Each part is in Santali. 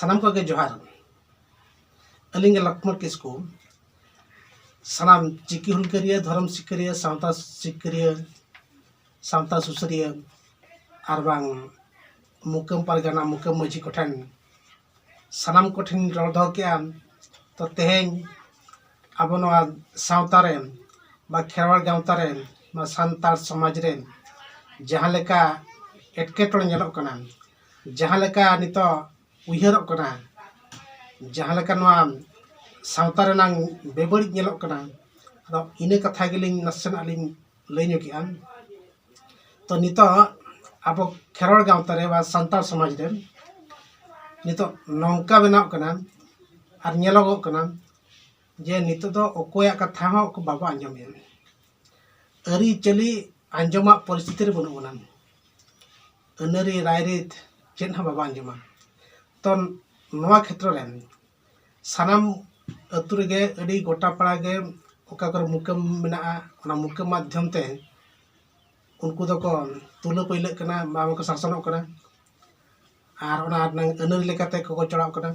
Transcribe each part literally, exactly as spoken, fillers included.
ᱥᱟᱱᱟᱢ ᱠᱚᱜᱮ ᱡᱚᱦᱟᱨ᱾ ᱟᱹᱞᱤᱧ ᱜᱮ ᱞᱚᱠᱷᱢᱚᱬ ᱠᱤᱥᱠᱩ᱾ ᱥᱟᱱᱟᱢ ᱪᱤᱠᱤ ᱦᱩᱞᱜᱟᱹᱨᱤᱭᱟᱹ, ᱫᱷᱚᱨᱚᱢ ᱥᱤᱠᱟᱹᱨᱤᱭᱟᱹ, ᱥᱟᱶᱛᱟ ᱥᱤᱠᱟᱹᱨᱤᱭᱟᱹ, ᱥᱟᱶᱛᱟ ᱥᱩᱥᱟᱹᱨᱤᱭᱟᱹ ᱟᱨ ᱵᱟᱝ ᱢᱩᱠᱟᱹᱢ ᱯᱟᱨᱜᱟᱱᱟ, ᱢᱩᱠᱟᱹᱢ ᱢᱟᱹᱡᱷᱤ ᱠᱚᱴᱷᱮᱱ, ᱥᱟᱱᱟᱢ ᱠᱚᱴᱷᱮᱱ ᱨᱚᱲ ᱫᱚᱦᱚ ᱠᱮᱜᱼᱟ᱾ ᱛᱚ ᱛᱮᱦᱮᱧ ᱟᱵᱚ ᱱᱚᱣᱟ ᱥᱟᱶᱛᱟ ᱨᱮ ᱵᱟ ᱠᱷᱮᱨᱣᱟᱲ ᱜᱟᱶᱛᱟ ᱨᱮ, ᱱᱚᱣᱟ ᱥᱟᱱᱛᱟᱲ ᱥᱚᱢᱟᱡᱽ ᱨᱮ ᱡᱟᱦᱟᱸ ᱞᱮᱠᱟ ᱮᱴᱠᱮᱴᱚᱬᱮ ᱧᱮᱞᱚᱜ ᱠᱟᱱᱟ, ᱡᱟᱦᱟᱸ ᱞᱮᱠᱟ ᱱᱤᱛᱚᱜ ᱩᱭᱦᱟᱹᱨᱚᱜ ᱠᱟᱱᱟ, ᱡᱟᱦᱟᱸ ᱞᱮᱠᱟ ᱱᱚᱣᱟ ᱥᱟᱶᱛᱟ ᱨᱮᱱᱟᱝ ᱵᱮᱵᱟᱹᱲᱤᱡ ᱧᱮᱞᱚᱜ ᱠᱟᱱᱟ, ᱟᱫᱚ ᱤᱱᱟᱹ ᱠᱟᱛᱷᱟ ᱜᱮᱞᱤᱧ ᱱᱟᱥᱮᱱᱟᱜ ᱞᱤᱧ ᱞᱟᱹᱭ ᱧᱚᱜᱮᱜᱼᱟ᱾ ᱛᱚ ᱱᱤᱛᱚᱜ ᱟᱵᱚ ᱠᱷᱮᱨᱣᱟᱲ ᱜᱟᱶᱛᱟ ᱨᱮ ᱵᱟ ᱥᱟᱱᱛᱟᱲ ᱥᱚᱢᱟᱡᱽ ᱨᱮ ᱱᱤᱛᱚᱜ ᱱᱚᱝᱠᱟ ᱵᱮᱱᱟᱣ ᱠᱟᱱᱟ ᱟᱨ ᱧᱮᱞᱚᱜᱚᱜ ᱠᱟᱱᱟ ᱡᱮ ᱱᱤᱛᱚᱜ ᱫᱚ ᱚᱠᱚᱭᱟᱜ ᱠᱟᱛᱷᱟ ᱦᱚᱸ ᱵᱟᱵᱚ ᱟᱸᱡᱚᱢᱮᱫᱼᱟ᱾ ᱟᱹᱨᱤᱪᱟᱹᱞᱤ ᱟᱸᱡᱚᱢᱟᱜ ᱯᱚᱨᱤᱥᱛᱷᱤᱛᱤ ᱨᱮ ᱵᱟᱹᱱᱩᱜ ᱵᱚᱱᱟ᱾ ᱟᱹᱱᱟᱹᱨᱤ ᱨᱟᱭᱨᱤᱛ ᱪᱮᱫ ᱦᱚᱸ ᱵᱟᱵᱚ ᱟᱸᱡᱚᱢᱟ᱾ ᱛᱚ ᱱᱚᱣᱟ ᱠᱷᱮᱛᱨᱚ ᱨᱮ ᱥᱟᱱᱟᱢ ᱟᱹᱛᱩ ᱨᱮᱜᱮ ᱟᱹᱰᱤ ᱜᱚᱴᱟ ᱯᱟᱲᱟ ᱜᱮ ᱚᱠᱟ ᱠᱚᱨᱮ ᱢᱩᱠᱟᱹᱢ ᱢᱮᱱᱟᱜᱼᱟ, ᱚᱱᱟ ᱢᱩᱠᱟᱹᱢ ᱢᱟᱫᱽᱫᱷᱚᱢ ᱛᱮ ᱩᱱᱠᱩ ᱫᱚᱠᱚ ᱛᱩᱞᱟᱹ ᱯᱟᱹᱭᱞᱟᱹᱜ ᱠᱟᱱᱟ, ᱵᱟᱝ ᱠᱚ ᱥᱟᱥᱚᱱᱚᱜ ᱠᱟᱱᱟ᱾ ᱟᱨ ᱚᱱᱟ ᱨᱮᱱᱟᱜ ᱟᱹᱱᱟᱹᱨᱤ ᱞᱮᱠᱟᱛᱮ ᱠᱚ ᱪᱟᱞᱟᱜ ᱠᱟᱱᱟ᱾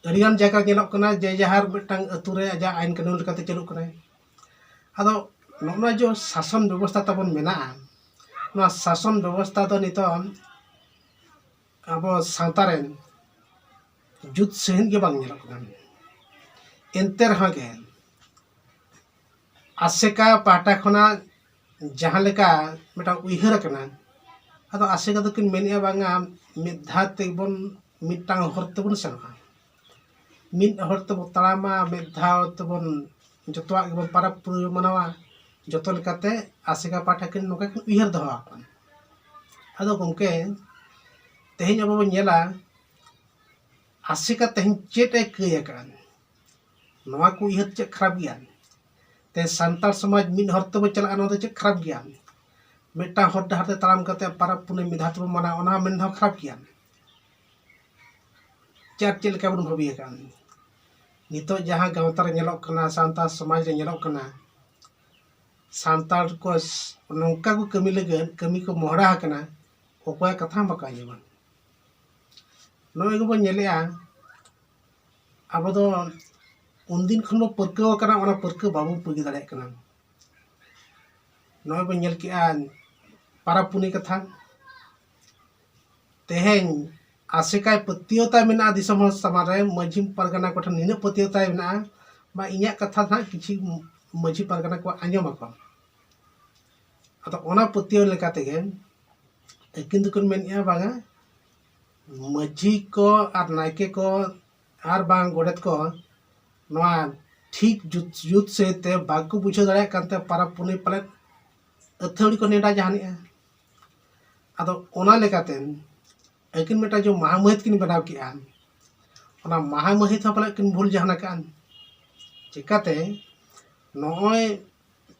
ᱟᱹᱰᱤᱜᱟᱱ ᱡᱟᱭᱜᱟ ᱧᱮᱞᱚᱜ ᱠᱟᱱᱟ ᱡᱮ ᱡᱟᱦᱟᱨ ᱢᱤᱫᱴᱟᱝ ᱟᱹᱛᱩ ᱨᱮ ᱟᱡᱟᱜ ᱟᱭᱤᱱ ᱠᱟᱹᱱᱩᱱ ᱞᱮᱠᱟᱛᱮ ᱪᱟᱹᱞᱩᱜ ᱠᱟᱱᱟᱭ᱾ ᱟᱫᱚ ᱱᱚᱜᱼᱚ ᱱᱚᱣᱟ ᱡᱮ ᱥᱟᱥᱚᱱ ᱵᱮᱵᱚᱥᱛᱷᱟ ᱛᱟᱵᱚᱱ ᱢᱮᱱᱟᱜᱼᱟ, ᱱᱚᱣᱟ ᱥᱟᱥᱚᱱ ᱵᱮᱵᱚᱥᱛᱷᱟ ᱫᱚ ᱱᱤᱛᱚᱜ ᱟᱵᱚ ᱥᱟᱶᱛᱟ ᱨᱮᱱ ᱡᱩᱛ ᱥᱟᱺᱦᱤᱡ ᱜᱮ ᱵᱟᱝ ᱧᱮᱞᱚᱜ ᱠᱟᱱᱟ᱾ ᱮᱱᱛᱮ ᱨᱮᱦᱚᱸ ᱜᱮ ᱟᱥᱮᱠᱟ ᱯᱟᱦᱴᱟ ᱠᱷᱚᱱᱟᱜ ᱡᱟᱦᱟᱸ ᱞᱮᱠᱟ ᱢᱤᱫᱴᱟᱝ ᱩᱭᱦᱟᱹᱨ ᱟᱠᱟᱱᱟ, ᱟᱫᱚ ᱟᱥᱮᱠᱟ ᱫᱚᱠᱤᱱ ᱢᱮᱱᱮᱫᱼᱟ, ᱵᱟᱝᱟ, ᱢᱤᱫ ᱫᱷᱟᱣ ᱛᱮᱵᱚᱱ, ᱢᱤᱫᱴᱟᱝ ᱦᱚᱨ ᱛᱮᱵᱚᱱ ᱥᱮᱱᱚᱜᱼᱟ, ᱢᱤᱫ ᱦᱚᱨ ᱛᱮᱵᱚᱱ ᱛᱟᱲᱟᱢᱟ, ᱢᱤᱫ ᱫᱷᱟᱣ ᱛᱮᱵᱚᱱ ᱡᱚᱛᱚᱣᱟᱜ ᱜᱮᱵᱚᱱ ᱯᱟᱨᱟᱵᱽ ᱯᱩᱨᱟᱹ ᱢᱟᱱᱟᱣᱟ᱾ ᱡᱚᱛᱚ ᱞᱮᱠᱟᱛᱮ ᱟᱥᱮᱠᱟ ᱯᱟᱦᱴᱟ ᱠᱤᱱ ᱱᱚᱝᱠᱟ ᱠᱤᱱ ᱩᱭᱦᱟᱹᱨ ᱫᱚᱦᱚ ᱟᱠᱟᱫᱟ᱾ ᱟᱫᱚ ᱜᱚᱢᱠᱮ, ᱛᱮᱦᱮᱧ ᱟᱵᱚ ᱵᱚᱱ ᱧᱮᱞᱟ, ᱟᱥᱮᱠᱟ ᱛᱮᱦᱮᱧ ᱪᱮᱫ ᱮ ᱠᱟᱹᱭ ᱟᱠᱟᱫᱼᱟ? ᱱᱚᱣᱟ ᱠᱚ ᱩᱭᱦᱟᱹᱨ ᱪᱮᱫ ᱠᱷᱟᱨᱟᱯ ᱜᱮᱭᱟ? ᱛᱮ ᱥᱟᱱᱛᱟᱲ ᱥᱚᱢᱟᱡᱽ ᱢᱤᱫ ᱦᱚᱨ ᱛᱮᱵᱚ ᱪᱟᱞᱟᱜᱼᱟ, ᱱᱚᱣᱟ ᱫᱚ ᱪᱮᱫ ᱠᱷᱟᱨᱟᱯ ᱜᱮᱭᱟ? ᱢᱤᱫᱴᱟᱝ ᱦᱚᱨ ᱰᱟᱦᱟᱨ ᱛᱮ ᱛᱟᱲᱟᱢ ᱠᱟᱛᱮ ᱯᱟᱨᱟᱵᱽ ᱯᱩᱱᱟᱹᱭ ᱢᱤᱫ ᱫᱷᱟᱣ ᱛᱮᱵᱚᱱ ᱢᱟᱱᱟᱣᱟ, ᱚᱱᱟ ᱦᱚᱸ ᱢᱮᱱ ᱫᱷᱟᱣ ᱠᱷᱟᱨᱟᱯ ᱜᱮᱭᱟ? ᱪᱮᱫ, ᱪᱮᱫ ᱞᱮᱠᱟ ᱵᱚᱱ ᱵᱷᱟᱹᱵᱤ ᱟᱠᱟᱫᱼᱟ? ᱱᱤᱛᱚᱜ ᱡᱟᱦᱟᱸ ᱜᱟᱶᱛᱟ ᱨᱮ ᱧᱮᱞᱚᱜ ᱠᱟᱱᱟ, ᱥᱟᱱᱛᱟᱲ ᱥᱚᱢᱟᱡᱽ ᱨᱮ ᱧᱮᱞᱚᱜ ᱠᱟᱱᱟ, ᱥᱟᱱᱛᱟᱲ ᱠᱚ ᱥ-, ᱱᱚᱝᱠᱟ ᱠᱚ ᱠᱟᱹᱢᱤ ᱞᱟᱹᱜᱤᱫ, ᱠᱟᱹᱢᱤ ᱠᱚ ᱢᱚᱦᱰᱟ ᱟᱠᱟᱱᱟ, ᱚᱠᱚᱭᱟᱜ ᱠᱟᱛᱷᱟ ᱦᱚᱸ ᱵᱟᱠᱚ ᱟᱸᱡᱚᱢᱟ᱾ ᱱᱚᱜᱼᱚᱭ ᱜᱮᱵᱚᱱ ᱧᱮᱞᱮᱜᱼᱟ, ᱟᱵᱚ ᱫᱚ ᱩᱱᱫᱤᱱ ᱠᱷᱚᱱ ᱵᱚ ᱯᱟᱹᱨᱠᱟᱹᱣ ᱟᱠᱟᱱᱟ, ᱚᱱᱟ ᱯᱟᱹᱨᱠᱟᱹᱣ ᱵᱟᱵᱚ ᱯᱩᱜᱤ ᱫᱟᱲᱮᱭᱟᱜ ᱠᱟᱱᱟ᱾ ᱱᱚᱜᱼᱚᱭ ᱵᱚᱱ ᱧᱮᱞ ᱠᱮᱜᱼᱟ ᱯᱟᱨᱟᱵᱽ ᱯᱩᱱᱟᱹᱭ ᱠᱟᱛᱷᱟ᱾ ᱛᱮᱦᱮᱧ ᱟᱥᱮᱠᱟᱭ ᱯᱟᱹᱛᱭᱟᱹᱣ ᱛᱟᱭ ᱢᱮᱱᱟᱜᱼᱟ ᱫᱤᱥᱚᱢ ᱦᱚᱲ ᱥᱟᱢᱟᱝ ᱨᱮ, ᱢᱟᱹᱡᱷᱤ ᱯᱟᱨᱜᱟᱱᱟ ᱠᱚᱴᱷᱮᱱ ᱱᱤᱱᱟᱹᱜ ᱯᱟᱹᱛᱭᱟᱹᱣ ᱛᱟᱭ ᱢᱮᱱᱟᱜᱼᱟ, ᱢᱟ ᱤᱧᱟᱹᱜ ᱠᱟᱛᱷᱟ ᱱᱟᱦᱟᱜ ᱠᱤᱪᱷᱩ ᱢᱟᱹᱡᱷᱤ ᱯᱟᱨᱜᱟᱱᱟ ᱠᱚ ᱟᱸᱡᱚᱢ ᱟᱠᱚ᱾ ᱟᱫᱚ ᱚᱱᱟ ᱯᱟᱹᱛᱭᱟᱹᱣ ᱞᱮᱠᱟ ᱛᱮᱜᱮ ᱟᱹᱠᱤᱱ ᱫᱚᱠᱤᱱ ᱢᱮᱱᱮᱫᱼᱟ, ᱵᱟᱝᱟ, ᱢᱟᱹᱡᱷᱤ ᱠᱚ ᱟᱨ ᱱᱟᱭᱠᱮ ᱠᱚ ᱟᱨ ᱵᱟᱝ ᱜᱚᱰᱮᱛ ᱠᱚ ᱱᱚᱣᱟ ᱴᱷᱤᱠ ᱡᱩᱛ, ᱡᱩᱛ ᱥᱟᱹᱦᱤᱡ ᱛᱮ ᱵᱟᱠᱚ ᱵᱩᱡᱷᱟᱹᱣ ᱫᱟᱲᱮᱭᱟᱜ ᱠᱟᱱᱛᱮ ᱯᱟᱨᱟᱵᱽ ᱯᱩᱱᱟᱹᱭ ᱯᱟᱞᱮᱫ ᱟᱹᱛᱷᱟᱹᱣᱲᱤ ᱠᱚ ᱱᱮᱰᱟ ᱡᱟᱦᱟᱱᱮᱜᱼᱟ᱾ ᱟᱫᱚ ᱚᱱᱟ ᱞᱮᱠᱟᱛᱮ ᱟᱹᱠᱤᱱ ᱢᱤᱫᱴᱟᱝ ᱡᱮ ᱢᱟᱦᱟ ᱢᱟᱹᱦᱤᱛ ᱠᱤᱱ ᱵᱮᱱᱟᱣ ᱠᱮᱜᱼᱟ, ᱚᱱᱟ ᱢᱟᱦᱟ ᱢᱟᱹᱦᱤᱛ ᱦᱚᱸ ᱯᱟᱞᱮᱫ ᱠᱤᱱ ᱵᱷᱩᱞ ᱡᱟᱦᱟᱱ ᱟᱠᱟᱫᱼᱟ᱾ ᱪᱤᱠᱟᱹᱛᱮ ᱱᱚᱜᱼᱚᱭ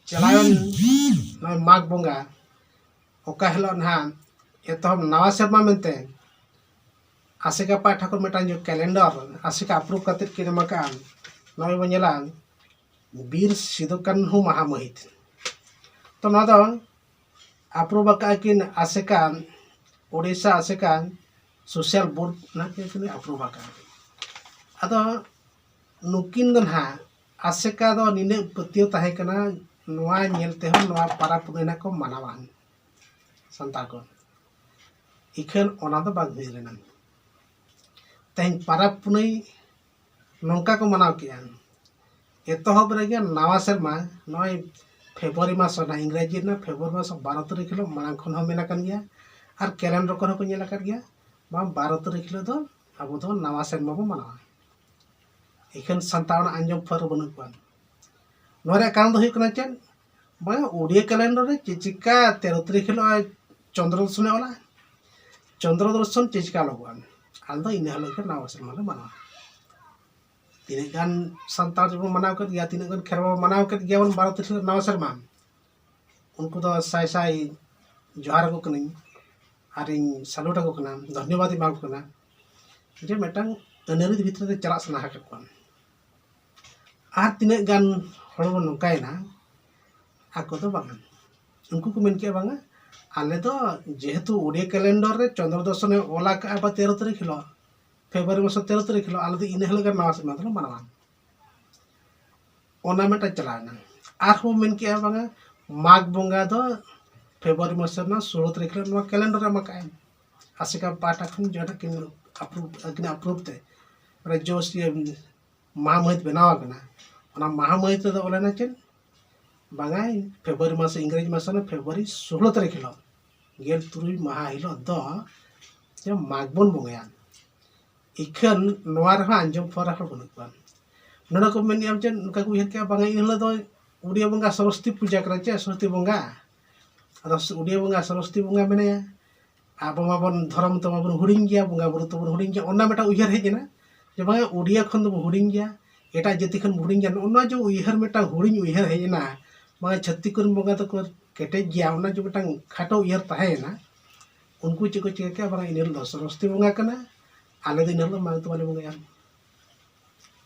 ᱪᱟᱞᱟᱣᱮᱱ ᱱᱚᱜᱼᱚᱭ ᱢᱟᱜᱽ ᱵᱚᱸᱜᱟ, ᱚᱠᱟ ᱦᱤᱞᱳᱜ ᱱᱟᱦᱟᱜ ᱮᱛᱚᱦᱚᱵ ᱱᱟᱣᱟ ᱥᱮᱨᱢᱟ ᱢᱮᱱᱛᱮ ᱟᱥᱮᱠᱟ ᱯᱟᱦᱴᱟ ᱠᱷᱚᱱ ᱢᱤᱫᱴᱟᱝ ᱡᱮ ᱠᱮᱞᱮᱱᱰᱟᱨ ᱟᱥᱮᱠᱟ ᱟᱯᱨᱩᱵᱷ ᱠᱟᱛᱮᱫ ᱠᱤᱱ ᱮᱢ ᱟᱠᱟᱫᱼᱟ, ᱱᱚᱜᱼᱚᱭ ᱵᱚᱱ ᱧᱮᱞᱟ ᱵᱤᱨ ᱥᱤᱫᱩ ᱠᱟᱹᱱᱦᱩ ᱢᱟᱦᱟ ᱢᱟᱹᱦᱤᱛ᱾ ᱛᱚ ᱱᱚᱣᱟ ᱫᱚ ᱟᱯᱨᱩᱵᱷ ᱟᱠᱟᱫᱼᱟ ᱠᱤᱱ ᱟᱥᱮᱠᱟ, ᱳᱰᱤᱥᱟ ᱟᱥᱮᱠᱟ ᱥᱳᱥᱟᱞ ᱵᱳᱨᱰ, ᱚᱱᱟ ᱠᱤᱱ ᱟᱯᱨᱩᱵᱷ ᱟᱠᱟᱫᱼᱟ᱾ ᱟᱫᱚ ᱱᱩᱠᱤᱱ ᱫᱚ ᱱᱟᱦᱟᱜ ᱟᱥᱮᱠᱟ ᱫᱚ ᱱᱤᱱᱟᱹᱜ ᱯᱟᱹᱛᱭᱟᱹᱣ ᱛᱟᱦᱮᱸ ᱠᱟᱱᱟ, ᱱᱚᱣᱟ ᱧᱮᱞ ᱛᱮᱦᱚᱸ ᱱᱚᱣᱟ ᱯᱟᱨᱟᱵᱽ ᱯᱩᱱᱟᱹᱭ ᱱᱟᱜ ᱠᱚ ᱢᱟᱱᱟᱣᱟ ᱥᱟᱱᱛᱟᱲ ᱠᱚ᱾ ᱤᱠᱷᱟᱹᱱ ᱚᱱᱟ ᱫᱚ ᱵᱟᱝ ᱦᱩᱭ ᱞᱮᱱᱟ᱾ ᱛᱮᱦᱮᱧ ᱯᱟᱨᱟᱵᱽ ᱯᱩᱱᱟᱹᱭ ᱱᱚᱝᱠᱟ ᱠᱚ ᱢᱟᱱᱟᱣ ᱠᱮᱜᱼᱟ, ᱮᱛᱚᱦᱚᱵ ᱨᱮᱜᱮ ᱱᱟᱣᱟ ᱥᱮᱨᱢᱟ ᱱᱚᱜᱼᱚᱭ ᱯᱷᱮᱵᱽᱨᱩᱣᱟᱨᱤ ᱢᱟᱥ ᱨᱮᱱᱟᱜ, ᱤᱝᱨᱮᱡᱤ ᱨᱮᱱᱟᱜ ᱯᱷᱮᱵᱽᱨᱩᱣᱟᱨᱤ ᱢᱟᱥ ᱵᱟᱨᱚ ᱛᱟᱹᱨᱤᱠᱷ ᱦᱤᱞᱳᱜ ᱢᱟᱲᱟᱝ ᱠᱷᱚᱱ ᱦᱚᱸ ᱢᱮᱱ ᱟᱠᱟᱱ ᱜᱮᱭᱟ, ᱟᱨ ᱠᱮᱞᱮᱱᱰᱟᱨ ᱠᱚᱨᱮ ᱦᱚᱸ ᱠᱚ ᱧᱮᱞ ᱟᱠᱟᱫ ᱜᱮᱭᱟ, ᱵᱟᱝ ᱵᱟᱨᱚ ᱛᱟᱹᱨᱤᱠᱷ ᱦᱤᱞᱳᱜ ᱫᱚ ᱟᱵᱚ ᱫᱚ ᱱᱟᱣᱟ ᱥᱮᱨᱢᱟ ᱵᱚᱱ ᱢᱟᱱᱟᱣᱟ᱾ ᱮᱠᱷᱮᱱ ᱥᱟᱱᱛᱟᱲ ᱚᱱᱟ ᱟᱸᱡᱚᱢ ᱯᱟᱹᱨ ᱵᱟᱹᱱᱩᱜ ᱠᱚᱣᱟ᱾ ᱱᱚᱣᱟ ᱨᱮᱭᱟᱜ ᱠᱟᱨᱚᱱ ᱫᱚ ᱦᱩᱭᱩᱜ ᱠᱟᱱᱟ ᱪᱮᱫ? ᱵᱟᱝ, ᱳᱰᱤᱭᱟ ᱠᱮᱞᱮᱱᱰᱟᱨ ᱨᱮ ᱪᱮᱫ ᱪᱤᱠᱟ ᱛᱮᱨᱚ ᱛᱟᱹᱨᱤᱠᱷ ᱦᱤᱞᱳᱜ ᱪᱚᱱᱫᱨᱚ ᱫᱚᱨᱥᱚᱱᱮ ᱚᱞᱟ? ᱪᱚᱱᱫᱨᱚ ᱫᱚᱨᱥᱚᱱ ᱪᱮᱫ ᱪᱤᱠᱟ ᱚᱞᱚᱜᱚᱜᱼᱟ? ᱟᱞᱮ ᱫᱚ ᱤᱱᱟᱹ ᱦᱤᱞᱳᱜ ᱜᱮ ᱱᱟᱣᱟ ᱥᱮᱨᱢᱟ ᱞᱮ ᱢᱟᱱᱟᱣᱟ᱾ ᱛᱤᱱᱟᱹᱜ ᱜᱟᱱ ᱥᱟᱱᱛᱟᱲ ᱵᱚᱱ ᱢᱟᱱᱟᱣ ᱠᱮᱫ ᱜᱮᱭᱟ, ᱛᱤᱱᱟᱹᱜ ᱜᱟᱱ ᱠᱷᱮᱨᱣᱟᱞ ᱵᱚᱱ ᱢᱟᱱᱟᱣ ᱠᱮᱫ ᱜᱮᱭᱟ ᱵᱚᱱ ᱵᱟᱨᱚ ᱛᱟᱹᱨᱤᱠᱷ ᱦᱤᱞᱳᱜ ᱱᱟᱣᱟ ᱥᱮᱨᱢᱟ, ᱩᱱᱠᱩ ᱫᱚ ᱥᱟᱭ ᱥᱟᱭ ᱡᱚᱦᱟᱨ ᱟᱠᱚ ᱠᱟᱹᱱᱟᱹᱧ, ᱟᱨᱤᱧ ᱥᱟᱞᱩᱴ ᱟᱠᱚ ᱠᱟᱱᱟ, ᱫᱷᱚᱱᱭᱚᱵᱟᱫ ᱤᱧ ᱮᱢᱟ ᱠᱚ ᱠᱟᱱᱟ, ᱡᱮ ᱢᱤᱫᱴᱟᱝ ᱟᱹᱱᱟᱹᱨᱤ ᱵᱷᱤᱛᱨᱤ ᱨᱮ ᱪᱟᱞᱟᱜ ᱥᱟᱱᱟ ᱟᱠᱟᱫ ᱠᱚᱣᱟ᱾ ᱟᱨ ᱛᱤᱱᱟᱹᱜ ᱜᱟᱱ ᱦᱚᱲ ᱵᱚᱱ ᱱᱚᱝᱠᱟᱭᱮᱱᱟ, ᱟᱠᱚ ᱫᱚ ᱵᱟᱝᱟ, ᱩᱱᱠᱩ ᱠᱚ ᱢᱮᱱ ᱠᱮᱜᱼᱟ, ᱵᱟᱝᱟ, ᱟᱞᱮ ᱫᱚ ᱡᱮᱦᱮᱛᱩ ᱳᱰᱤᱭᱟ ᱠᱮᱞᱮᱱᱰᱟᱨ ᱨᱮ ᱪᱚᱱᱫᱨᱚ ᱫᱚᱨᱥᱚᱱᱮ ᱚᱞ ᱟᱠᱟᱫᱼᱟ ᱵᱟ ᱛᱮᱨᱚ ᱛᱟᱹᱨᱤᱠᱷ ᱦᱤᱞᱳᱜ, ᱯᱷᱮᱵᱽᱨᱩᱣᱟᱨᱤ ᱢᱟᱥ ᱛᱮᱨᱚ ᱛᱟᱹᱨᱤᱠᱷ ᱦᱤᱞᱳᱜ, ᱟᱞᱮ ᱫᱚ ᱤᱱᱟᱹ ᱦᱤᱞᱳᱜ ᱜᱮ ᱱᱟᱣᱟ ᱥᱮᱨᱢᱟ ᱫᱚᱞᱮ ᱢᱟᱱᱟᱣᱟ᱾ ᱚᱱᱟ ᱢᱤᱫᱴᱟᱝ ᱪᱟᱞᱟᱣ ᱮᱱᱟ᱾ ᱟᱨᱦᱚᱸ ᱢᱮᱱ ᱠᱮᱜᱼᱟ ᱵᱟᱝᱟ ᱢᱟᱜᱽ ᱵᱚᱸᱜᱟ ᱫᱚ ᱯᱷᱮᱵᱽᱨᱩᱣᱟᱨᱤ ᱢᱟᱥ ᱨᱮᱱᱟᱜ ᱥᱳᱞᱳ ᱛᱟᱹᱨᱤᱠᱷ ᱦᱤᱞᱳᱜ ᱱᱚᱣᱟ ᱠᱮᱞᱮᱱᱰᱟᱨ ᱮ ᱮᱢ ᱟᱠᱟᱫᱼᱟᱭ᱾ ᱟᱥᱮᱠᱟ ᱯᱟᱦᱴᱟ ᱠᱷᱚᱱ ᱡᱟᱦᱟᱸᱴᱟᱜ ᱠᱤᱱ ᱟᱯᱨᱩᱵᱷ, ᱟᱹᱠᱤᱱᱟᱜ ᱟᱯᱨᱩᱵᱷ ᱛᱮ ᱢᱟᱱᱮ ᱡᱳᱥ ᱤᱭᱟᱹ ᱢᱟᱦᱟ ᱢᱟᱹᱦᱤᱛ ᱵᱮᱱᱟᱣ ᱟᱠᱟᱱᱟ᱾ ᱚᱱᱟ ᱢᱟᱦᱟ ᱢᱟᱹᱦᱤᱛ ᱨᱮᱫᱚ ᱚᱞ ᱮᱱᱟ ᱪᱮᱫ? ᱵᱟᱝᱟᱭ, ᱯᱷᱮᱵᱽᱨᱩᱣᱟᱨᱤ ᱢᱟᱥ, ᱤᱝᱨᱮᱡᱤ ᱢᱟᱥ ᱨᱮᱱᱟᱜ ᱯᱷᱮᱵᱽᱨᱩᱣᱟᱨᱤ ᱥᱳᱞᱳ ᱛᱟᱹᱨᱤᱠᱷ ᱦᱤᱞᱳᱜ, ᱜᱮᱞ ᱛᱩᱨᱩᱭ ᱢᱟᱦᱟ ᱦᱤᱞᱳᱜ ᱫᱚ ᱡᱮ ᱢᱟᱜᱽ ᱵᱚᱱ ᱵᱚᱸᱜᱟᱭᱟ᱾ ᱤᱠᱷᱟᱹᱱ ᱱᱚᱣᱟ ᱨᱮᱦᱚᱸ ᱟᱸᱡᱚᱢ ᱯᱚᱨ ᱦᱚᱲ ᱵᱟᱹᱱᱩᱜ ᱠᱚᱣᱟ᱾ ᱱᱚᱰᱮ ᱠᱚ ᱢᱮᱱᱮᱫᱼᱟ ᱪᱮᱫ, ᱱᱚᱝᱠᱟ ᱠᱚ ᱩᱭᱦᱟᱹᱨ ᱠᱮᱜᱼᱟ, ᱵᱟᱝᱟ ᱤᱱ ᱦᱤᱞᱳᱜ ᱫᱚ ᱩᱰᱤᱭᱟ ᱵᱚᱸᱜᱟ ᱥᱚᱨᱚᱥᱚᱛᱤ ᱯᱩᱡᱟ ᱠᱟᱱᱟ, ᱪᱮᱫ ᱥᱚᱨᱚᱥᱚᱛᱤ ᱵᱚᱸᱜᱟ? ᱟᱫᱚ ᱩᱰᱤᱭᱟ ᱵᱚᱸᱜᱟ ᱥᱚᱨᱚᱥᱚᱛᱤ ᱵᱚᱸᱜᱟ ᱢᱮᱱᱟᱭᱟ, ᱟᱵᱚ ᱢᱟᱵᱚᱱ ᱫᱷᱚᱨᱚᱢ ᱛᱟᱵᱚᱱ ᱦᱩᱰᱤᱧ ᱜᱮᱭᱟ, ᱵᱚᱸᱜᱟ ᱵᱩᱨᱩ ᱛᱟᱵᱚᱱ ᱦᱩᱰᱤᱧ ᱜᱮᱭᱟ, ᱚᱱᱟ ᱢᱤᱫᱴᱟᱝ ᱩᱭᱦᱟᱹᱨ ᱦᱮᱡ ᱮᱱᱟ ᱡᱮ ᱵᱟᱝᱟ ᱩᱰᱤᱭᱟ ᱠᱷᱚᱱ ᱫᱚᱵᱚᱱ ᱦᱩᱰᱤᱧ ᱜᱮᱭᱟ, ᱮᱴᱟᱜ ᱡᱟᱹᱛᱤ ᱠᱷᱚᱱ ᱵᱚᱱ ᱦᱩᱰᱤᱧ ᱜᱮᱭᱟ᱾ ᱱᱚᱜᱼᱚ ᱱᱚᱣᱟ ᱡᱮ ᱩᱭᱦᱟᱹᱨ, ᱢᱤᱫᱴᱟᱝ ᱦᱩᱰᱤᱧ ᱩᱭᱦᱟᱹᱨ ᱦᱮᱡ ᱮᱱᱟ, ᱵᱟᱝᱟ ᱪᱷᱟᱹᱛᱤᱠ ᱠᱚᱨᱮᱱ ᱵᱚᱸᱜᱟ ᱫᱚᱠᱚ ᱠᱮᱴᱮᱡ ᱜᱮᱭᱟ, ᱚᱱᱟ ᱡᱮ ᱢᱤᱫᱴᱟᱝ ᱠᱷᱟᱴᱚ ᱩᱭᱦᱟᱹᱨ ᱛᱟᱦᱮᱸᱭᱮᱱᱟ᱾ ᱩᱱᱠᱩ ᱪᱮᱫ ᱠᱚ ᱪᱤᱠᱟᱹ ᱠᱮᱜᱼᱟ, ᱵᱟᱝᱟ ᱤᱱᱟᱹ ᱦᱤᱞᱳᱜ ᱫᱚ ᱥᱚᱨᱚᱥᱚᱛᱤ ᱵᱚᱸᱜᱟ ᱠᱟᱱᱟ, ᱟᱞᱮ ᱫᱚ ᱤᱱᱟᱹ ᱦᱤᱞᱳᱜ ᱫᱚ ᱢᱟᱜᱽ ᱫᱚ ᱵᱟᱞᱮ ᱵᱚᱸᱜᱟᱭᱟ᱾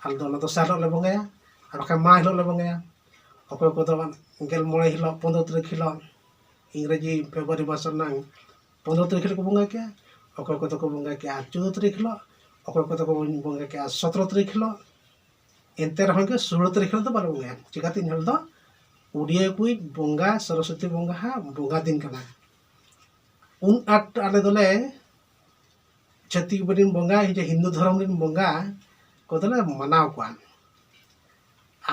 ᱟᱞᱮ ᱫᱚ ᱚᱱᱟ ᱫᱚᱥᱟᱨ ᱦᱤᱞᱳᱜ ᱞᱮ ᱵᱚᱸᱜᱟᱭᱟ, ᱟᱨ ᱵᱟᱠᱷᱟᱱ ᱢᱟᱦᱟ ᱦᱤᱞᱳᱜ ᱞᱮ ᱵᱚᱸᱜᱟᱭᱟ᱾ ᱚᱠᱚᱭ ᱠᱚᱫᱚ ᱜᱮᱞ ᱢᱚᱬᱮ ᱦᱤᱞᱳᱜ, ᱯᱚᱱᱨᱚ ᱛᱟᱹᱨᱤᱠᱷ ᱦᱤᱞᱳᱜ, ᱤᱝᱨᱮᱡᱤ ᱯᱷᱮᱵᱽᱨᱩᱣᱟᱨᱤ ᱢᱟᱥ ᱨᱮᱱᱟᱜ ᱯᱚᱱᱨᱚ ᱛᱟᱹᱨᱤᱠᱷ ᱦᱤᱞᱳᱜ ᱠᱚ ᱵᱚᱸᱜᱟ ᱠᱮᱜᱼᱟ, ᱚᱠᱚᱭ ᱠᱚᱫᱚ ᱠᱚ ᱵᱚᱸᱜᱟ ᱠᱮᱜᱼᱟ ᱪᱳᱫᱽᱫᱚ ᱛᱟᱹᱨᱤᱠᱷ ᱦᱤᱞᱳᱜ, ᱚᱠᱚᱭ ᱠᱚᱫᱚ ᱠᱚ ᱵᱚᱸᱜᱟ ᱠᱮᱜᱼᱟ ᱥᱚᱛᱨᱚ ᱛᱟᱹᱨᱤᱠᱷ ᱦᱤᱞᱳᱜ᱾ ᱮᱱᱛᱮ ᱨᱮᱦᱚᱸ ᱜᱮ ᱥᱳᱞᱳ ᱛᱟᱹᱨᱤᱠᱷ ᱦᱤᱞᱳᱜ ᱫᱚ ᱵᱟᱞᱮ ᱵᱚᱸᱜᱟᱭᱟ᱾ ᱪᱤᱠᱟᱹᱛᱮ ᱤᱱ ᱦᱤᱞᱳᱜ ᱫᱚ ᱩᱰᱤᱭᱟ ᱠᱚᱭᱤᱡ ᱵᱚᱸᱜᱟ, ᱥᱚᱨᱚᱥᱚᱛᱤ ᱵᱚᱸᱜᱟ ᱦᱟᱜ ᱵᱚᱸᱜᱟ ᱫᱤᱱ ᱠᱟᱱᱟ᱾ ᱩᱱ ᱟᱸᱴ ᱟᱞᱮ ᱫᱚᱞᱮ ᱪᱷᱟᱹᱛᱤᱠ ᱵᱟᱹᱱᱤᱱ ᱵᱚᱸᱜᱟ, ᱤᱧ ᱫᱚ ᱦᱤᱱᱫᱩ ᱫᱷᱚᱨᱚᱢ ᱨᱮᱱ ᱵᱚᱸᱜᱟ ᱠᱚᱫᱚᱞᱮ ᱢᱟᱱᱟᱣ ᱠᱚᱣᱟ᱾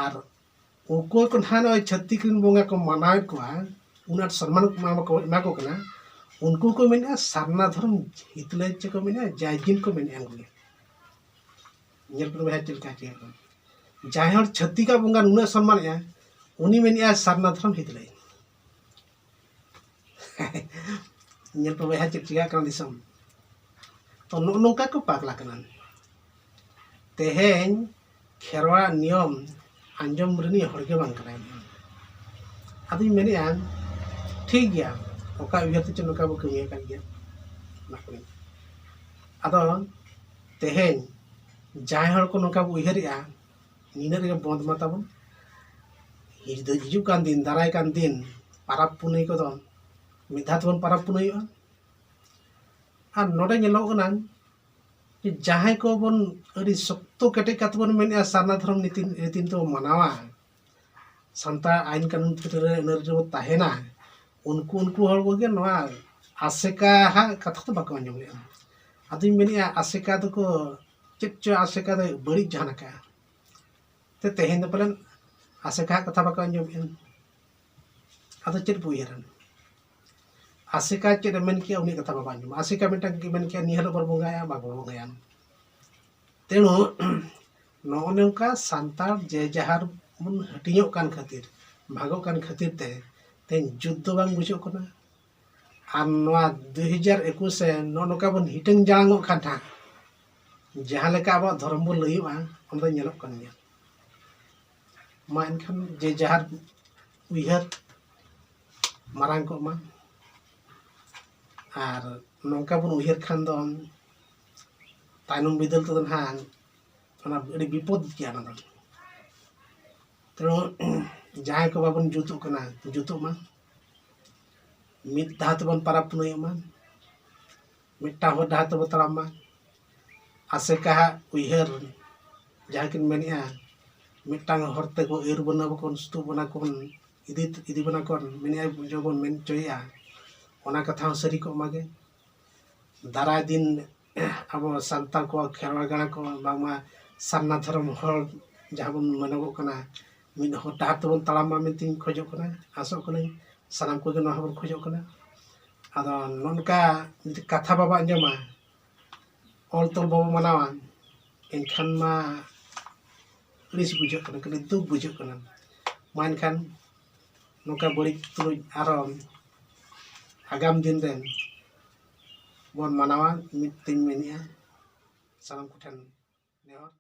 ᱟᱨ ᱩᱱᱠᱩ ᱠᱚ ᱱᱟᱦᱟᱜ ᱱᱚᱜᱼᱚᱭ ᱪᱷᱟᱹᱛᱤᱠ ᱨᱮᱱ ᱵᱚᱸᱜᱟ ᱠᱚ ᱢᱟᱱᱟᱣᱮᱫ ᱠᱚᱣᱟ, ᱩᱱᱟᱹᱜ ᱟᱸᱴ ᱥᱚᱱᱢᱟᱱ ᱠᱚ ᱮᱢᱟ ᱠᱚ, ᱮᱢᱟ ᱠᱚ ᱠᱟᱱᱟ᱾ ᱩᱱᱠᱩ ᱠᱚ ᱢᱮᱱᱮᱫᱼᱟ ᱥᱟᱨᱱᱟ ᱫᱷᱚᱨᱚᱢ ᱦᱤᱛᱞᱟᱹᱭ ᱪᱮᱫ ᱠᱚ ᱢᱮᱱᱮᱫᱼᱟ, ᱡᱟᱭᱡᱤᱱ ᱠᱚ ᱢᱮᱱᱮᱫᱼᱟ᱾ ᱩᱱᱠᱩ ᱜᱮ ᱧᱮᱞ ᱯᱮ ᱵᱚᱭᱦᱟ ᱪᱮᱫ ᱞᱮᱠᱟ ᱪᱮᱫ ᱠᱚ᱾ ᱡᱟᱦᱟᱸᱭ ᱦᱚᱲ ᱪᱷᱟᱹᱛᱤᱠᱟᱜ ᱵᱚᱸᱜᱟ ᱱᱩᱱᱟᱹᱜ ᱥᱚᱱᱢᱟᱱᱮᱫᱼᱟ, ᱩᱱᱤ ᱢᱮᱱᱮᱫᱼᱟ ᱥᱟᱨᱱᱟ ᱫᱷᱚᱨᱚᱢ ᱦᱤᱛᱞᱟᱹᱭ᱾ ᱧᱮᱞ ᱯᱮ ᱵᱚᱭᱦᱟ ᱪᱮᱫ ᱪᱤᱠᱟᱹᱜ ᱠᱟᱱᱟ ᱫᱤᱥᱚᱢ᱾ ᱛᱚ ᱱᱚᱜᱼᱚ ᱱᱚᱝᱠᱟ ᱠᱚ ᱯᱟᱜᱽᱞᱟ ᱠᱟᱱᱟ᱾ ᱛᱮᱦᱮᱧ ᱠᱷᱮᱨᱣᱟᱲᱟᱜ ᱱᱤᱭᱚᱢ ᱟᱸᱡᱚᱢ ᱨᱤᱱᱤᱡ ᱦᱚᱲ ᱜᱮ ᱵᱟᱝ ᱠᱟᱱᱟᱭ᱾ ᱟᱫᱚᱧ ᱢᱮᱱᱮᱫᱼᱟ, ᱴᱷᱤᱠ ᱜᱮᱭᱟ, ᱚᱠᱟ ᱩᱭᱦᱟᱹᱨ ᱛᱮ ᱪᱚ ᱱᱚᱝᱠᱟ ᱵᱚ ᱠᱟᱹᱢᱤ ᱟᱠᱟᱫ ᱜᱮᱭᱟ, ᱚᱱᱟ ᱠᱚᱨᱮ᱾ ᱟᱫᱚ ᱛᱮᱦᱮᱧ ᱡᱟᱦᱟᱸᱭ ᱦᱚᱲ ᱠᱚ ᱱᱚᱝᱠᱟ ᱵᱚ ᱩᱭᱦᱟᱹᱨᱮᱜᱼᱟ, ᱱᱤᱱᱟᱹᱜ ᱨᱮᱜᱮ ᱵᱚᱱᱫ ᱢᱟ ᱛᱟᱵᱚᱱ᱾ ᱦᱤᱡᱩᱜ ᱠᱟᱱ ᱫᱤᱱ, ᱫᱟᱨᱟᱭ ᱠᱟᱱ ᱫᱤᱱ, ᱯᱟᱨᱟᱵᱽ ᱯᱩᱱᱟᱹᱭ ᱠᱚᱫᱚ ᱢᱤᱫ ᱫᱷᱟᱣ ᱛᱮᱵᱚᱱ ᱯᱟᱨᱟᱵᱽ ᱯᱩᱱᱟᱹᱭᱚᱜᱼᱟ᱾ ᱟᱨ ᱱᱚᱰᱮ ᱧᱮᱞᱚᱜ ᱠᱟᱱᱟ, ᱡᱟᱦᱟᱸᱭ ᱠᱚᱵᱚᱱ ᱟᱹᱰᱤ ᱥᱚᱠᱛᱚ ᱠᱮᱴᱮᱡ ᱠᱟᱛᱮ ᱵᱚᱱ ᱢᱮᱱᱮᱫᱼᱟ ᱥᱟᱨᱱᱟ ᱫᱷᱚᱨᱚᱢ ᱱᱤᱛᱤ ᱨᱤᱛᱤ ᱵᱚᱱ ᱢᱟᱱᱟᱣᱟ, ᱥᱟᱱᱛᱟᱲ ᱟᱭᱤᱱ ᱠᱟᱹᱱᱩᱱ ᱵᱷᱤᱛᱨᱤ ᱨᱮ ᱟᱹᱱ ᱟᱹᱨᱤ ᱨᱮᱵᱚᱱ ᱛᱟᱦᱮᱱᱟ, ᱩᱱᱠᱩ ᱩᱱᱠᱩ ᱦᱚᱲ ᱠᱚᱜᱮ ᱱᱚᱣᱟ ᱟᱥᱮᱠᱟ ᱦᱟᱸᱜ ᱠᱟᱛᱷᱟ ᱫᱚ ᱵᱟᱠᱚ ᱟᱸᱡᱚᱢ ᱞᱮᱫᱼᱟ᱾ ᱟᱫᱚᱧ ᱢᱮᱱᱮᱫᱼᱟ ᱟᱥᱮᱠᱟ ᱫᱚᱠᱚ ᱪᱮᱫ ᱪᱚ ᱟᱥᱮᱠᱟ ᱫᱚ ᱵᱟᱹᱲᱤᱡ ᱡᱟᱦᱟᱱ ᱟᱠᱟᱫᱼᱟ᱾ ᱛᱮ ᱛᱮᱦᱮᱧ ᱫᱚ ᱯᱟᱞᱮᱱ ᱟᱥᱮᱠᱟ ᱦᱟᱸᱜ ᱠᱟᱛᱷᱟ ᱵᱟᱠᱚ ᱟᱸᱡᱚᱢᱮᱫᱼᱟ᱾ ᱟᱫᱚ ᱪᱮᱫ ᱵᱚ ᱩᱭᱦᱟᱹᱨᱟ? ᱟᱥᱮᱠᱟ ᱪᱮᱫ ᱮ ᱢᱮᱱ ᱠᱮᱜᱼᱟ, ᱩᱱᱤ ᱠᱟᱛᱷᱟ ᱵᱟᱵᱚ ᱟᱸᱡᱚᱢᱟ᱾ ᱟᱥᱮᱠᱟ ᱢᱤᱫᱴᱟᱝ ᱜᱮ ᱢᱮᱱ ᱠᱮᱜᱼᱟ, "ᱱᱤᱭᱟᱹ ᱦᱤᱞᱳᱜ ᱵᱚᱱ ᱵᱚᱸᱜᱟᱭᱟ", ᱵᱟᱵᱚ ᱵᱚᱸᱜᱟᱭᱟ᱾ ᱛᱮᱬᱩ ᱱᱚᱜᱼᱚ ᱱᱚᱝᱠᱟ ᱥᱟᱱᱛᱟᱲ ᱡᱮ ᱡᱟᱦᱟᱨ ᱵᱚᱱ ᱦᱟᱹᱴᱤᱧᱚᱜ ᱠᱟᱱ ᱠᱷᱟᱹᱛᱤᱨ, ᱵᱷᱟᱜᱚᱜ ᱠᱟᱱ ᱠᱷᱟᱹᱛᱤᱨ ᱛᱮ ᱛᱮᱦᱮᱧ ᱡᱩᱛ ᱫᱚ ᱵᱟᱝ ᱵᱩᱡᱷᱟᱹᱜ ᱠᱟᱱᱟ᱾ ᱟᱨ ᱱᱚᱣᱟ ᱫᱩᱭ ᱦᱟᱡᱟᱨ ᱮᱠᱩᱥ ᱨᱮ ᱱᱚᱜᱼᱚ ᱱᱚᱝᱠᱟ ᱵᱚᱱ ᱦᱤᱴᱟᱹᱝ ᱡᱟᱲᱟᱝᱚᱜ ᱠᱷᱟᱱ ᱦᱟᱸᱜ, ᱡᱟᱦᱟᱸ ᱞᱮᱠᱟ ᱟᱵᱚᱣᱟᱜ ᱫᱷᱚᱨᱚᱢ ᱵᱚᱱ ᱞᱟᱹᱭᱚᱜᱼᱟ, ᱚᱱᱟ ᱫᱚ ᱧᱮᱞᱚᱜ ᱠᱟᱱ ᱜᱮᱭᱟ᱾ ᱢᱟ ᱮᱱᱠᱷᱟᱱ ᱡᱮ ᱡᱟᱦᱟᱨ ᱩᱭᱦᱟᱹᱨ ᱢᱟᱨᱟᱝ ᱠᱚᱜ ᱢᱟ᱾ ᱟᱨ ᱱᱚᱝᱠᱟ ᱵᱚᱱ ᱩᱭᱦᱟᱹᱨ ᱠᱷᱟᱱ ᱫᱚ ᱛᱟᱭᱱᱚᱢ ᱵᱤᱫᱟᱹᱞ ᱛᱮᱫᱚ ᱱᱟᱦᱟᱜ ᱚᱱᱟ ᱟᱹᱰᱤ ᱵᱤᱯᱚᱫ ᱜᱮᱭᱟ ᱚᱱᱟ ᱫᱚ᱾ ᱛᱮᱬᱩ ᱡᱟᱦᱟᱸᱭ ᱠᱚ ᱵᱟᱵᱚᱱ ᱡᱩᱛᱩᱜ ᱠᱟᱱᱟ, ᱡᱩᱛᱩᱜ ᱢᱟ᱾ ᱢᱤᱫ ᱰᱟᱦᱟᱨ ᱛᱮᱵᱚᱱ ᱯᱟᱨᱟᱵᱽ ᱯᱩᱱᱟᱹᱭᱚᱜ ᱢᱟ, ᱢᱤᱫᱴᱟᱝ ᱦᱚᱨ ᱰᱟᱦᱟᱨ ᱛᱮᱵᱚᱱ ᱛᱟᱲᱟᱢ ᱢᱟ᱾ ᱟᱥᱮᱠᱟᱦᱟᱜ ᱩᱭᱦᱟᱹᱨ ᱡᱟᱦᱟᱸ ᱠᱤᱱ ᱢᱮᱱᱮᱜᱼᱟ, ᱢᱤᱫᱴᱟᱝ ᱦᱚᱨ ᱛᱮᱠᱚ ᱟᱹᱭᱩᱨ ᱵᱚᱱᱟ ᱵᱚᱱ, ᱥᱩᱛᱩᱜ ᱵᱚᱱᱟ ᱠᱚ, ᱤᱫᱤ, ᱤᱫᱤ ᱵᱚᱱᱟ ᱠᱚ ᱢᱮᱱᱮᱜᱼᱟ, ᱡᱮᱵᱚᱱ ᱢᱮᱱ ᱦᱚᱪᱚᱭᱮᱜᱼᱟ, ᱚᱱᱟ ᱠᱟᱛᱷᱟ ᱦᱚᱸ ᱥᱟᱹᱨᱤ ᱠᱚᱜ ᱢᱟᱜᱮ᱾ ᱫᱟᱨᱟᱭ ᱫᱤᱱ ᱟᱵᱚ ᱥᱟᱱᱛᱟᱲ ᱠᱚ, ᱠᱷᱮᱨᱣᱟᱲ ᱜᱟᱲᱟ ᱠᱚ, ᱵᱟᱝᱢᱟ ᱥᱟᱨᱱᱟ ᱫᱷᱚᱨᱚᱢ ᱦᱚᱲ ᱡᱟᱦᱟᱸ ᱵᱚᱱ ᱢᱮᱱᱚᱜᱚᱜ ᱠᱟᱱᱟ, ᱢᱤᱫ ᱦᱚᱨ ᱰᱟᱦᱟᱨ ᱛᱮᱵᱚᱱ ᱛᱟᱲᱟᱢ ᱢᱟ ᱢᱮᱱᱛᱮᱧ ᱠᱷᱚᱡᱚᱜ ᱠᱟᱱᱟ, ᱟᱥᱚᱜ ᱠᱟᱹᱱᱟᱹᱧ ᱥᱟᱱᱟᱢ ᱠᱚᱜᱮ ᱱᱚᱣᱟ ᱦᱚᱸᱵᱚᱱ ᱠᱷᱚᱡᱚᱜ ᱠᱟᱱᱟ᱾ ᱟᱫᱚ ᱱᱚᱝᱠᱟ ᱡᱩᱫᱤ ᱠᱟᱛᱷᱟ ᱵᱟᱵᱚ ᱟᱸᱡᱚᱢᱟ, ᱚᱞ ᱛᱚᱞ ᱵᱟᱵᱚ ᱢᱟᱱᱟᱣᱟ, ᱮᱱᱠᱷᱟᱱ ᱢᱟ ᱟᱹᱲᱤᱥ ᱵᱩᱡᱷᱟᱹᱜ ᱠᱟᱱᱟ, ᱠᱟᱹᱴᱤᱡ ᱫᱩᱠ ᱵᱩᱡᱷᱟᱹᱜ ᱠᱟᱱᱟ᱾ ᱢᱟ ᱮᱱᱠᱷᱟᱱ ᱱᱚᱝᱠᱟ ᱵᱟᱹᱲᱤᱡ ᱛᱩᱞᱩᱡ ᱟᱨᱚ ᱟᱜᱟᱢ ᱫᱤᱱ ᱨᱮ ᱵᱚᱱ ᱢᱟᱱᱟᱣᱟ, ᱢᱤᱫ ᱛᱮᱧ ᱢᱮᱱᱮᱜᱼᱟ, ᱥᱟᱱᱟᱢ ᱠᱚᱴᱷᱮᱱ ᱱᱮᱦᱚᱨ᱾